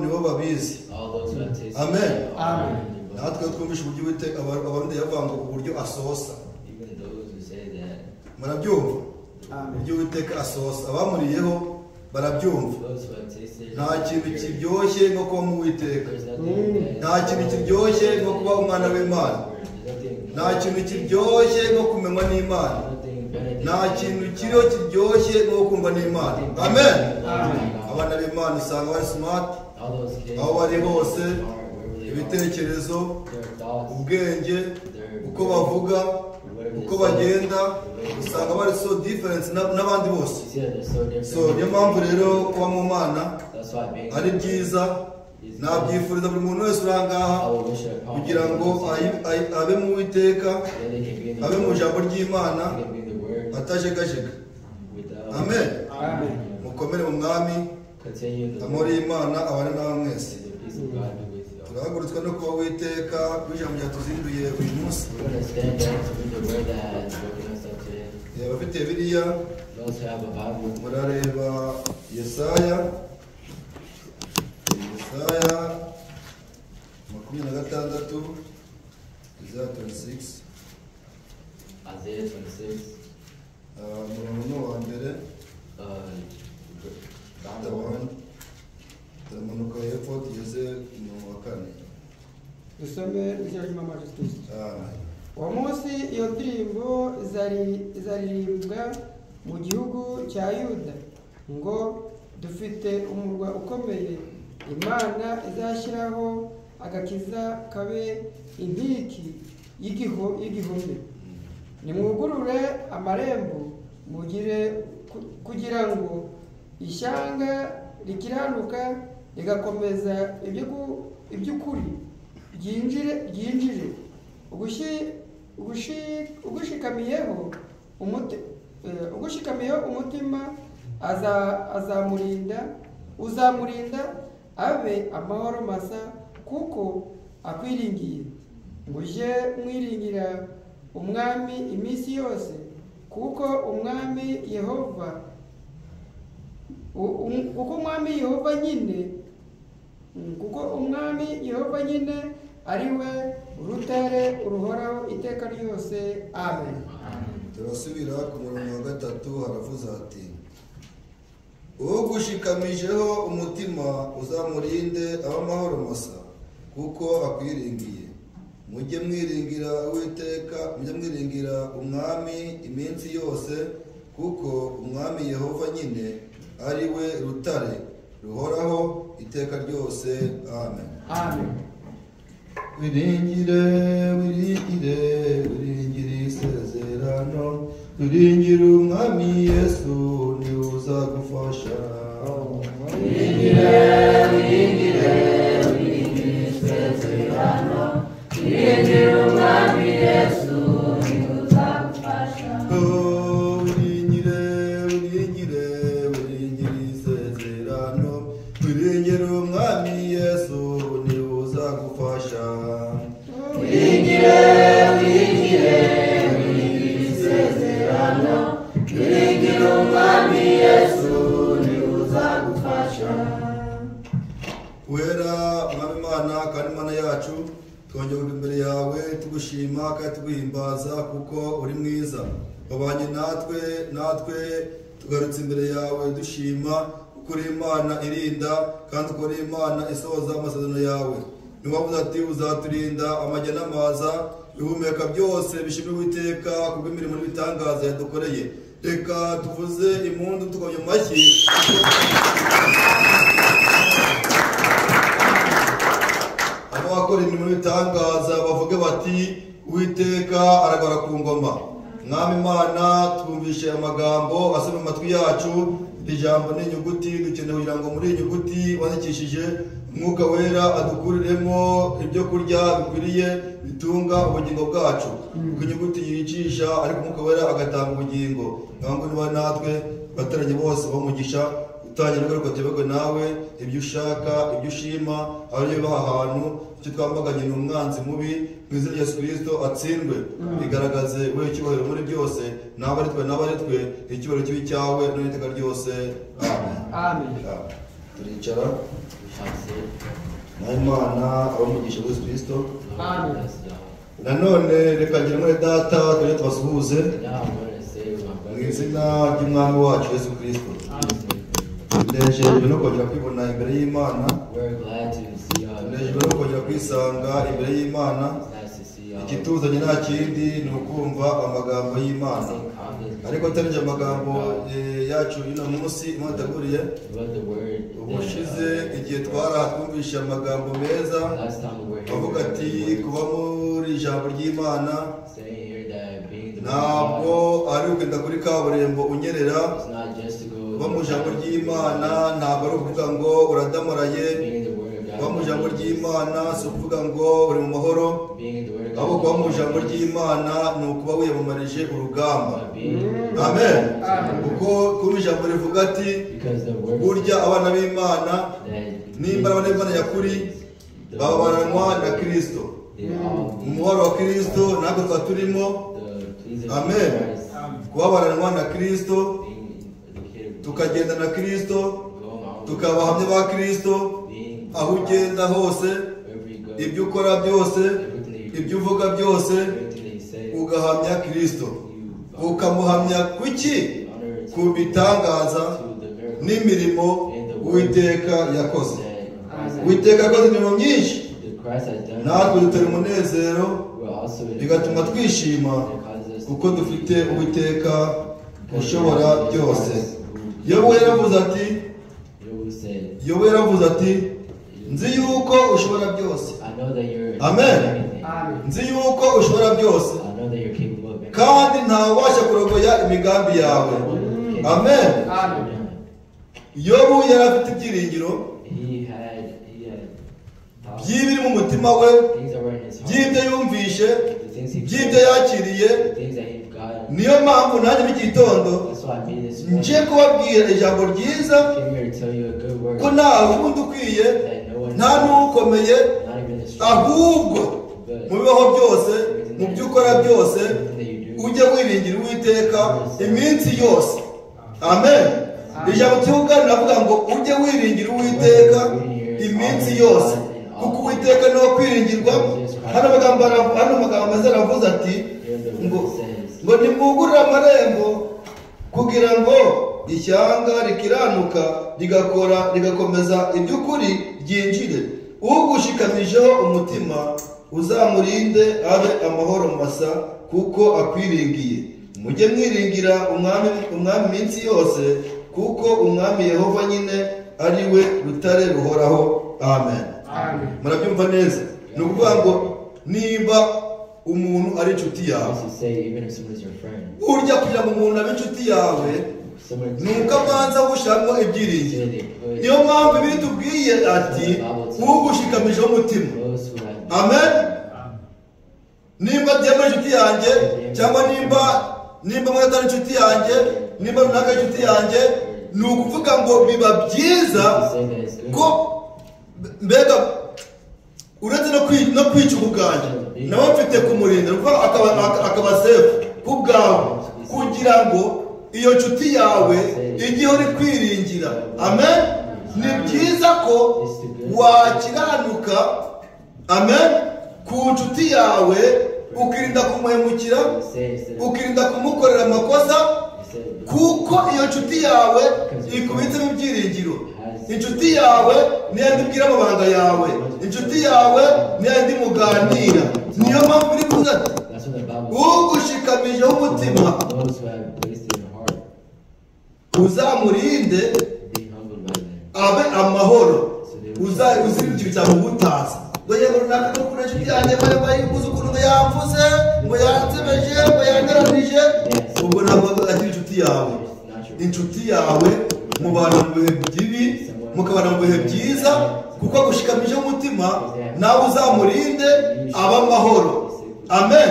Nibo babizi. Amen. Natwe twumvishe uburyo Uwiteka abarundi yavanga uburyo asohosa. Murabyumva? Uburyo Uwiteka asohosa abamuriyeho barabyumva. Nta kintu kiryoshye nko kuba mu Uwiteka. Nta kintu kiryoshye nko kuba umwana w'Imana. Nta kintu kiryoshye nko kumenywa n'Imana. Nta kintu kiriho kiryoshye nko kumva n'Imana. Amen. Abana b'Imana usanga bari smart aho bari hose, ibitekerezo, ubwenge, uko bavuga, uko bagenda, usanga bari so different n'abandi bose. So niyo mpamvu rero kuba mu Mana ari byiza. Nabyifuriza buri muntu wese uri ahangaha kugira ngo abe mu Uwiteka, abe mu ijambo ry'Imana atajegajega. Amen. Mukomere mu Mwami, amahoro y'Imana abane nawe mwese. Turahagurutswa no kuba Uwiteka w'ijambo ryatuzinduye uyu munsi. Abafite Bibiliya murareba Yesaya, Yesaya 26, Isaiah 26, Isaiah 26, umurongo wa mbere, turamanuka hepfo tugeze ku murongo wa 4. Dusome izina ry'Imana Yesu Kristo. Uwo munsi iyo ndirimbo izaririmbwa mu gihugu cya Yuda ngo dufite umurwa ukomeye, Imana izashyiraho agakiza kabe inkiki y'igihome. Nimwugurure amarembo mugire kugira ngo ishyanga rikiranuka rigakomeza iby'ukuri ryinjire. Ugushikamiyeho umutima uzamurinda abe amahoro masa kuko akwiringiye. Mujye mwiringira Umwami iminsi yose, kuko Umwami Yehova nyine ari we urutare uruhoraho iteka ryose. Amen. Turasubira ku murongo wa 3, haravuze ati: ugushikamijeho umutima uzamurinde abe amahoro masa kuko akwiringiye. Mujye mwiringira Uwiteka, mujye mwiringira Umwami iminsi yose, kuko Umwami Yehova nyine ari we rutare ruhoraho iteka ryose. Amen. Amen. Wiringire, wiringire, wiringire isezerano, wiringire Umwami Yesu niwe uzagufasha. Wiringire, wiringire, wiringire isezerano, wiringire Umwami Yesu niwe uzagufasha. Wiringire, wiringire, wiringire isezerano, wiringire Umwami Yesu niwe uzagufasha. Wiringire, wiringire, wiringire isezerano, wiringire Umwami Yesu niwe uzagufasha. Wera Mwami Imana kandi Imana yacu, twongeye kuva imbere yawe tugushima kandi tuguhimbaza kuko uri mwiza. Wabanye natwe, natwe tugarutse imbere yawe dushima kuko uri Imana irinda kandi uko uri Imana isohoza amasezerano yawe. Niwavuze ati uzaturinda amajya n'amaza, ibihumeka byose bishimire Uwiteka kubw'imirimo n'ibitangaza yadukoreye. Reka tuvuze impundu tukomye mu mashyi. Abakora imirimo n'ibitangaza bavuge bati Uwiteka aragara ku ngoma. Mwami Imana, twumvishe amagambo asoma amatwi yacu. Iri jambo ni inyuguti dukeneye kugira ngo muri iyi nyuguti wandikishije Umwuka Wera adukuriremo ibyo kurya bikwiriye bitunga ubugingo bwacu. Kuko inyuguti yicisha ariko Umwuka Wera agatanga ubugingo. Ntabwo niba natwe bataranye bose bamugisha utangira ingaruka tuyoberwe nawe, ibyo ushaka, ibyo ushima, aho biba ahantu icyo twambaganye ni umwanzi mubi, mu izina rya Yesu Kristo atsindwe. Bigaragaze we icyubahiro muri byose, naba ari twe naba ari twe, icyubahiro kibe cyawe n'iteka ryose. Amen. Amen. Turicara. shall sit. Imana abamugisha Yesu Kristo. Lord bless y'all. Nanone reka ngire muri data tujye tubasuhuze Now I'm going to say with my mu brother. izina ry'Umwami wacu Yesu Kristo. Tunejejwe no kongera kwibona imbere y'Imana, We're glad to see y'all. tunejejwe no kongera kwisanga imbere y'Imana. It's nice to see y'all. Ikituzanye nta kindi ni ukumva amagambo y'Imana. Ariko atarije amagambo yacu y'uno munsi Imana iteguriye. But the word Ubushize igihe twaraha twumvishe amagambo meza last time we were here, avuga ati kuba muri ijambo ry'Imana saying here that being the ntabwo ari ukugenda kuri kaburimbo unyerera. it's not just to go Kuba mu ijambo ry'Imana ntabwo ari ukuvuga ngo uradamaraye. being the word of God. Kuba mu ijambo ry'Imana si ukuvuga ngo uri mu mahoro, Being the word of God. ahubwo kuba mu ijambo ry'Imana ni ukuba wiyamamarije urugamba. But being Amen. Kuko kuba ijambo rivuga ati because the word burya abana b'Imana that nimba abana b'Imana nyakuri bababaranwa na Kristo. they all Umubabaro wa Kristo natwe tuba turimo. the pleasing of Amen. Christ, Kubabaranwa na Kristo, being educated, tukagenda na Kristo, going all the way, tukaba abahamya ba Kristo. being Aho ugenda hose, wherever you go, ibyo ukora byose, everything that you do, ibyo uvuga byose, everything that you say, ugahamya Kristo. you Ukamuhamya kuki? honor Ku bitangaza to the miracle n'imirimo Uwiteka yakoze. that Christ has, Uwiteka yakoze imirimo myinshi, that Christ has done. natwe dutera umunezero, We're also in bigatuma twishima that causes us kuko dufite Uwiteka ushobora byose. Yobu yaravuze ati, Yobu said, Yobu yaravuze ati nzi yuko ushobora byose. I know that you're Amen. everything. Amen. Nzi yuko ushobora byose, I know that you're capable of everything. kandi ntawubasha kurogoya imigambi yawe. Amen. Amen. Yobu yari afite ibyiringiro He had thoughts, by'ibiri mu mutima we, things that were in his heart, by'ibyo yumvishe, the things he by'ibyo yakiriye. the things that he got. Niyo mpamvu nanjye mu gitondo That's why I made this nje morning. kubabwira ijambo ryiza, Came here to tell you a good word ko nta wundi ukwiye, that no one nta n'ukomeye, not even the strong, ahubwo mu bibaho byose, mu byo ukora byose, everything that you do. ujye wiringira Uwiteka iminsi yose. Amen. Ijambo tuvuga riravuga ngo ujye wiringira Uwiteka iminsi yose, kuko Uwiteka niwe kwiringirwa. Hano amagambo meza aravuze ati Here the ngo word says, ngo nimwugurure amarembo kugira ngo ishyanga rikiranuka rigakora rigakomeza iby'ukuri ryinjire. Ugushikamijeho umutima uzamurinde abe amahoro masa, kuko akwiringiye. Mujye mwiringira umwami iminsi yose, kuko umwami Yehova nyine ari we rutare ruhoraho. Amen. Amen. Murabyumva neza? Ni ukuvuga ngo nimba umuntu ari inshuti yawe, also say even if someone is your friend, burya kugira ngo umuntu abe inshuti yawe someone ni uko abanza gushyiramo ibyiringiro. say they put Niyo mpamvu Bibiliya itubwiye ati ugushikamijeho umutima. those who have Amen. Nimba Diyama inshuti yanjye, cyangwa nimba mwene atari inshuti yanjye, nimba runaka ari inshuti yanjye, ni ukuvuga ngo biba byiza say that it's good ko mbega uretse no kwica ubwanjye nawe mfite kumurinda, kuko akaba safe ku bwawe, kugira ngo iyo nshuti yawe igihe uri kwiringira. Amen. Ni byiza ko wakiranuka, amen, ku nshuti yawe, ukirinda kumuhemukira, say instead of ukirinda kumukorera amakosa, instead of kuko iyo nshuti yawe ikubitsemo ibyiringiro. Inshuti yawe niyo yandi ubwira amabanga yawe, inshuti yawe niyo yandi muganira. Niyo mpamvu iri kuvuga ati that's what the Bible says. ugushikamijeho umutima Those who have placed in your heart uzamurinde be humbled by them. abe amahoro. Uzirinde ikintu cyamuhutaza. Ngo yego runaka ngo kure inshuti yanjye ngo yambaye ukuntu ngo yamvuze, ngo yansebeje, ngo yangaranije, ubwo ntabwo akiri inshuti yawe. It's not your Inshuti yawe mubana mu bihe bibi, mukabana mu bihe byiza, kuko agushikamijeho umutima, nawe uzamurinde abe amahoro. Amen.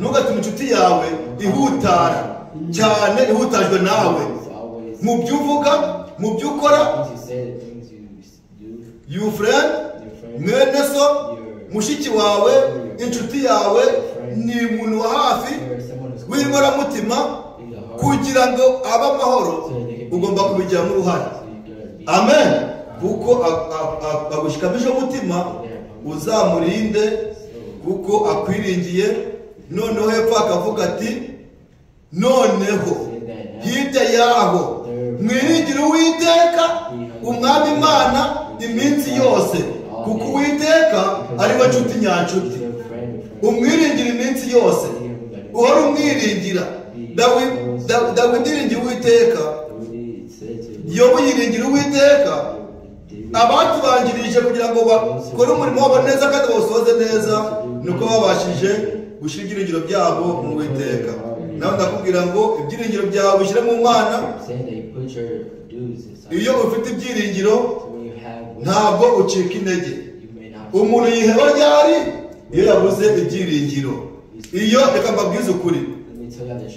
Ntugatume inshuti yawe ihutara cyane, ihutajwe nawe it's always mu byo uvuga, mu byo ukora. things you say, the things you do, You friend, your friend, mwene so, mushiki wawe, inshuti yawe ni umuntu wa hafi or someone who's w'inkoramutima, in the heart, kugira ngo abe amahoro ugomba kubigiramo uruhare. so you gotta be Amen. kuko agushikamije umutima, uzamurinde kuko akwiringiye. Noneho hepfo akavuga ati noneho hirya yaho mwiringire Uwiteka umwami Imana iminsi yose, kuko Uwiteka ari we nshuti nyanshuti. Umwiringira iminsi yose, uhora umwiringira. Dawidi yiringira Uwiteka, Yobu yiringira Uwiteka. Abatubanjirije kugira ngo bakore umurimo wabo neza kandi bawusohoze neza, nuko babashije gushyira ibyiringiro byabo mu Uwiteka. Nawe ndakubwira ngo ibyiringiro byawe ushyire mu Mana. Iyo ufite ibyiringiro ntabwo ucika intege. Umuntu yiheba ryari? Iyo yabuze ibyiringiro. Iyo, reka mbabwize ukuri,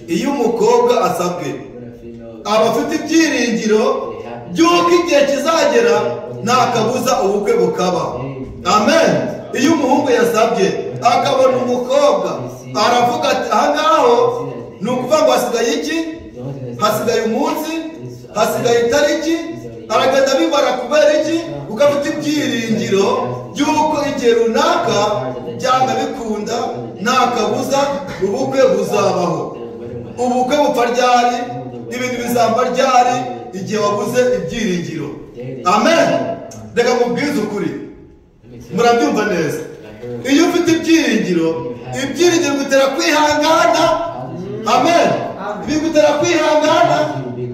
iyo umukobwa asabwe aba afite ibyiringiro by'uko igihe kizagera nta kabuza ubukwe bukaba. Amen. Iyo umuhungu yasabye akabona umukobwa aravuga ati aha ngaho ni ukuvuga ngo hasigaye iki? Hasigaye umunsi, hasigaye itariki. Aragenda abibara kubera iki? Kuko afite ibyiringiro by'uko igihe runaka byanga bikunda nta kabuza ubukwe buzabaho. Ubukwe bupfa ryari? Ibintu bizamba ryari? Igihe wabuze ibyiringiro. Amen. Reka mubwize ukuri, murabyumva neza. Iyo ufite ibyiringiro, ibyiringiro bigutera kwihangana. Amen. Bigutera kwihangana,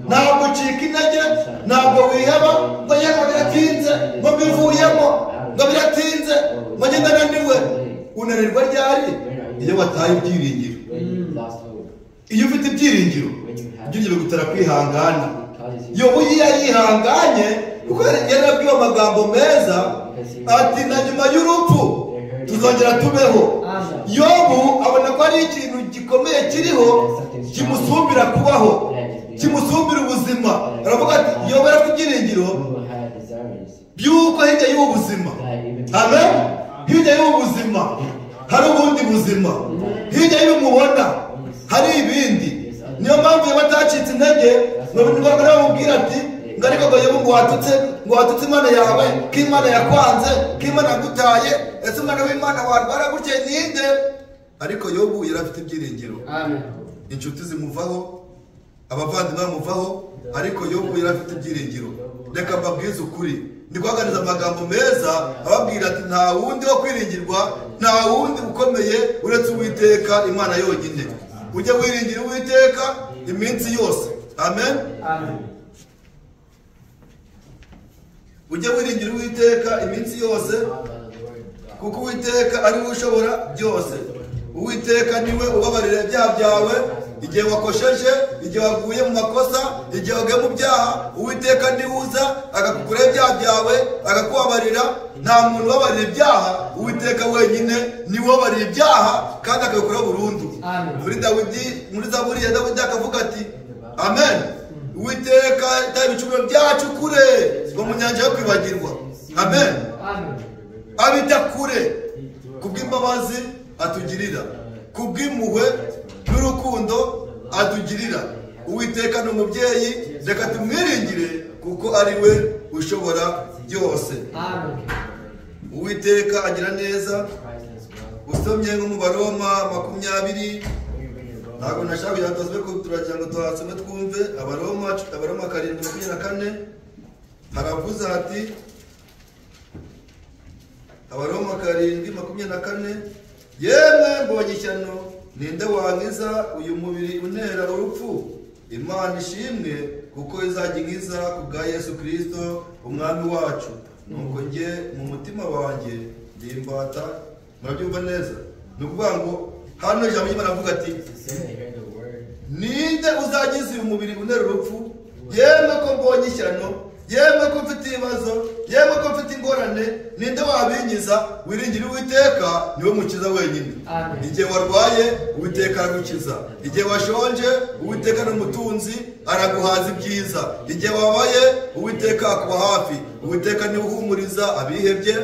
ntabwo ucika intege, ntabwo wiheba ngo yego biratinze, ngo mbivuyemo, ngo biratinze, ngo ngenda naniwe. Unanirwa ryari? Iyo wataye ibyiringiro. Iyo ufite ibyiringiro, ibyiringiro bigutera kwihangana. Yobu yihanganye kuko yarabwiwe amagambo meza ati na nyuma y'urupfu tuzongera tubeho. Yobu abona ko ari ikintu gikomeye kiriho kimusumbira kubaho, kimusumbira ubuzima. Aravuga ati Yobu afite ibyiringiro by'uko hirya y'ubu buzima, amen, hirya y'ubu buzima hari ubundi buzima, hirya y'ubu mubona hari ibindi. Niyo mpamvu Yobu atacitse intege ngo bamubwira ati ngo ariko ngo Yobu ngo watutse Imana yawe, ko Imana yakwanze, ko Imana yagutaye, ese umwana w'Imana warwara gutya ninde? Ariko Yobu yari afite ibyiringiro. Inshuti zimuvaho, abavandimwe bamuvaho, ariko Yobu yari afite ibyiringiro. Reka mbabwize ukuri, ndi kubaganiriza amagambo meza ababwira ati nta wundi wo kwiringirwa, nta wundi ukomeye uretse Uwiteka Imana yonyine. Ujye wiringira Uwiteka iminsi yose. Amen. Ujye wiringira Uwiteka iminsi yose, kuko Uwiteka ari we ushobora byose. Uwiteka niwe ubabarira ibyaha byawe igihe wakosheje, igihe waguye mu makosa, igihe waguye mu byaha. Uwiteka niwe uza agakukuraho ibyaha byawe akakubabarira. Nta muntu ubabarira ibyaha, Uwiteka wenyine niwe ubabarira ibyaha kandi akabikuraho burundu. Muri Dawidi, muri Zaburi ya Dawidi akavuga ati amen, Uwiteka itaye ibicumuro byacu kure ngo mu nyanja yo kwibagirwa. Amen. Abita kure kubw'imbabazi atugirira, kubw'impuhwe n'urukundo atugirira. Uwiteka ni umubyeyi, reka tumwiringire kuko ari we ushobora byose. Uwiteka agira neza. Usomye nko mu Baroma 20, ntabwo nashaka kugira ngo tuze turagira ngo tuhasome twumve. Abaroma 7:24 haravuze ati, Abaroma 7:24, yemwe mbonye ishyano, ninde wankiza uyu mubiri untera urupfu? Imana ishimwe kuko izajya inkiza ku bwa Yesu Kristo umwami wacu. Nuko njye mu mutima wanjye ndimbata. Murabyumva neza? Ni ukuvuga ngo hano ijambo ry'Imana avuga ati ninde uzagiza uyu mubiri untera urupfu? Yemwe ko mbonye ishyano, yemwe ko mfite ibibazo, yemwe ko mfite ingorane, ninde wabinkiza? Wiringira Uwiteka, niwe mukiza wenyine. Igihe warwaye Uwiteka aragukiza, igihe washonje Uwiteka ni umutunzi araguhaza ibyiza, igihe wabaye Uwiteka akuba hafi. Uwiteka niwe uhumuriza abihebye,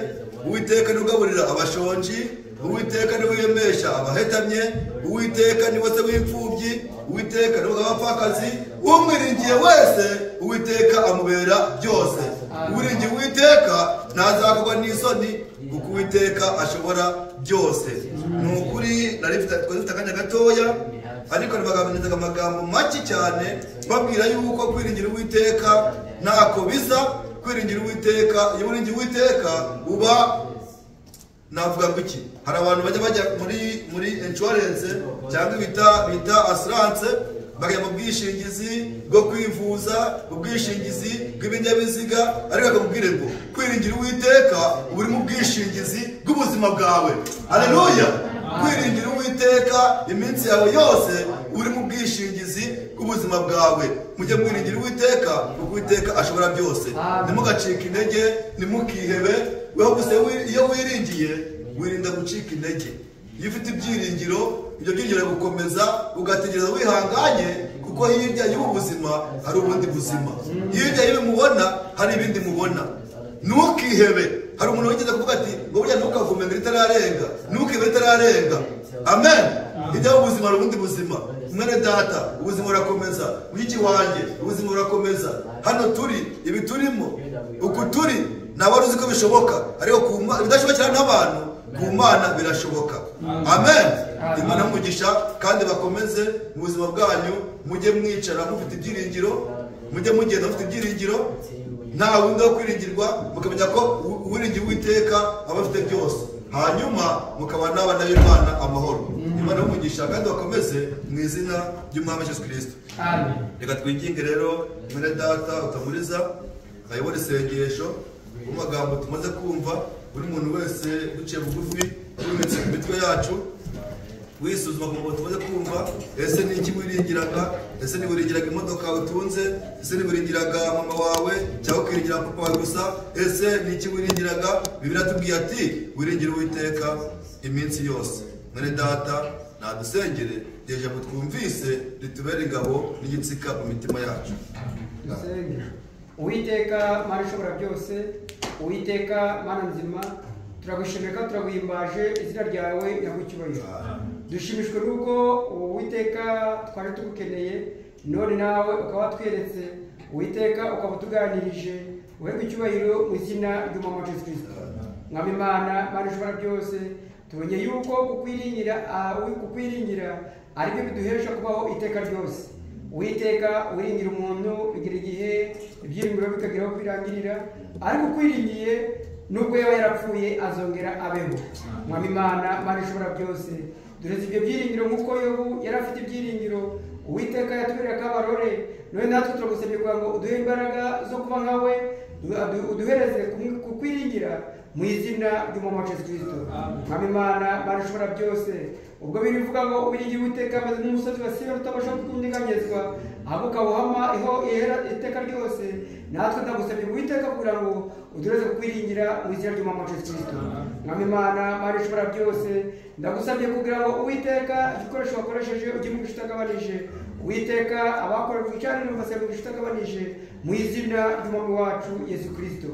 Uwiteka niwe ugaburira abashonji, Uwiteka niwe wiyemesha abahetamye, Uwiteka niwe se w'imfubyi, Uwiteka niwe abapfakazi. Umwiringiye wese Uwiteka amubera byose. Uwiringiye Uwiteka ntazakogwa n'isoni, kuko Uwiteka ashobora byose. Ni ukuri nari mfite akanya gatoya, ariko nabagabanyirizaga amagambo make cyane, babwira yuko kwiringira Uwiteka ntako bisa. Kwiringira Uwiteka, iyo wiringiye Uwiteka uba, navuga ngo iki, hari abantu bajya muri insurance cyangwa bita assurance, bakajya mu bwishingizi bwo kwivuza, ubwishingizi bw'ibinyabiziga, ariko akakubwira ngo kwiringira Uwiteka uri mu bwishingizi bw'ubuzima bwawe. Haleluya! Kwiringira Uwiteka iminsi yawe yose uri mu bwishingizi bw'ubuzima bwawe. Mujye mwiringira Uwiteka, kuko Uwiteka ashobora byose. Ntimugacike intege, ntimukihebe. Weho gusa iyo wiringiye wirinda gucika intege. Iyo ufite ibyiringiro, ibyo byiringiro gukomeza ugategereza wihanganye, kuko hirya y'ubu buzima hari ubundi buzima, hirya y'ibi mubona hari ibindi mubona. Ntukihebe. Hari umuntu wigeze kuvuga ati ngo burya ntukavume ngo ritararenga, ntukihebe ritararenga. Amen. Hirya y'ubu buzima hari ubundi buzima. Mwene data, ubuzima burakomeza. Mushiki wanjye, ubuzima burakomeza. Hano turi, ibi turimo, uku turi, ntabwo uzi ko bishoboka, ariko bidashobokera n'abantu, ku Mana birashoboka. Amen. Imana y'umugisha, kandi bakomeze mu buzima bwanyu. Mujye mwicara mufite ibyiringiro, mujye mugenda mufite ibyiringiro, nta wundi wo kwiringirwa, mukamenya ko uwiringiye Uwiteka aba afite byose. Hanyuma mukaba n'abana b'Imana amahoro. Imana y'umugisha, kandi bakomeze mu izina ry'Umwami Yesu Kristo. Amen. Reka twinginge rero mwene data utamuriza ayobora isengesho mu magambo tumaze kumva. Buri muntu wese duciye bugufi, twubitse ku mitwe yacu, wisuzuma ku magambo tumaze kumva. Ese ni iki wiringiraga? Ese ni wiringiraga imodoka utunze? Ese ni wiringiraga mama wawe cyangwa ukiringira papa wawe gusa? Ese ni iki wiringiraga? Bibiliya itubwiye ati wiringire Uwiteka iminsi yose. Mwene data nadusengere, iryo jambo twumvise ritubere ingabo n'igitsika mu mitima yacu. Dusenge. Uwiteka Mana ishobora byose, Uwiteka Mana nzima, turagushimira kandi turaguhimbaje izina ryawe nyagucyubahiro. Dushimishwe n'uko Uwiteka twari tugukeneye, none nawe ukaba watweretse. Uwiteka ukaba utuganirije, uherwe icyubahiro mu izina ry'Umwami wacu Yesu Kristo. Mwami Imana, Mana ishobora byose, tubonye yuko kukwiringira aribyo biduhesha kubaho iteka ryose. Uwiteka wiringira umuntu bigira igihe ibyiringiro bikageraho kwirangirira, ariko ukwiringiye nubwo yaba yarapfuye azongera abeho. Mwami Imana, Mana ishobora byose, dureze ibyo byiringiro nk'uko Yobu yari afite ibyiringiro. Uwiteka yatubereye akabarore, none natwe turagusabye kugira ngo uduhe imbaraga zo kuba nkawe, uduhereze kukwiringira mu izina ry'Umwami wacu Yesu Kristo. Mwami Imana, Mana ishobora byose, ubwo birivuga ngo uwiringiye Uwiteka ameze nk'umusozi wa Siyoni utabasha kunyeganyezwa, ahubwo ukawuhama iho ihera iteka ryose. Natwe ndagusabye Uwiteka kugira ngo uduhereze kukwiringira mu izina ry'Umwami wacu Yesu Kristo. Mwami Imana, Mana ishobora byose, ndagusabye kugira ngo Uwiteka igikoresho wakoresheje ujye mu utagabanije. Uwiteka abakorera ku gicaniro basabye mu utagabanije mu izina ry'Umwami wacu Yesu Kristo.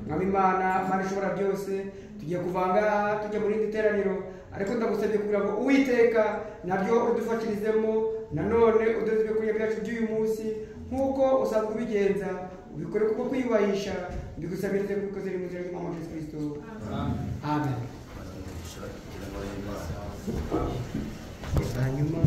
Mwami Imana, Mana ishobora byose, tugiye kuvanga tujya muri iri teraniro, ariko ndagusabye kugira ngo Uwiteka naryo udufakirizemo, nanone uduhe ibyo kurya byacu by'uyu munsi nk'uko usanzwe ubigenza, ubikore kuko kwiyubahisha, mbigusabirize kubikoze mu izina ry'Umwami wacu Yesu Kristo. Amen. Hanyuma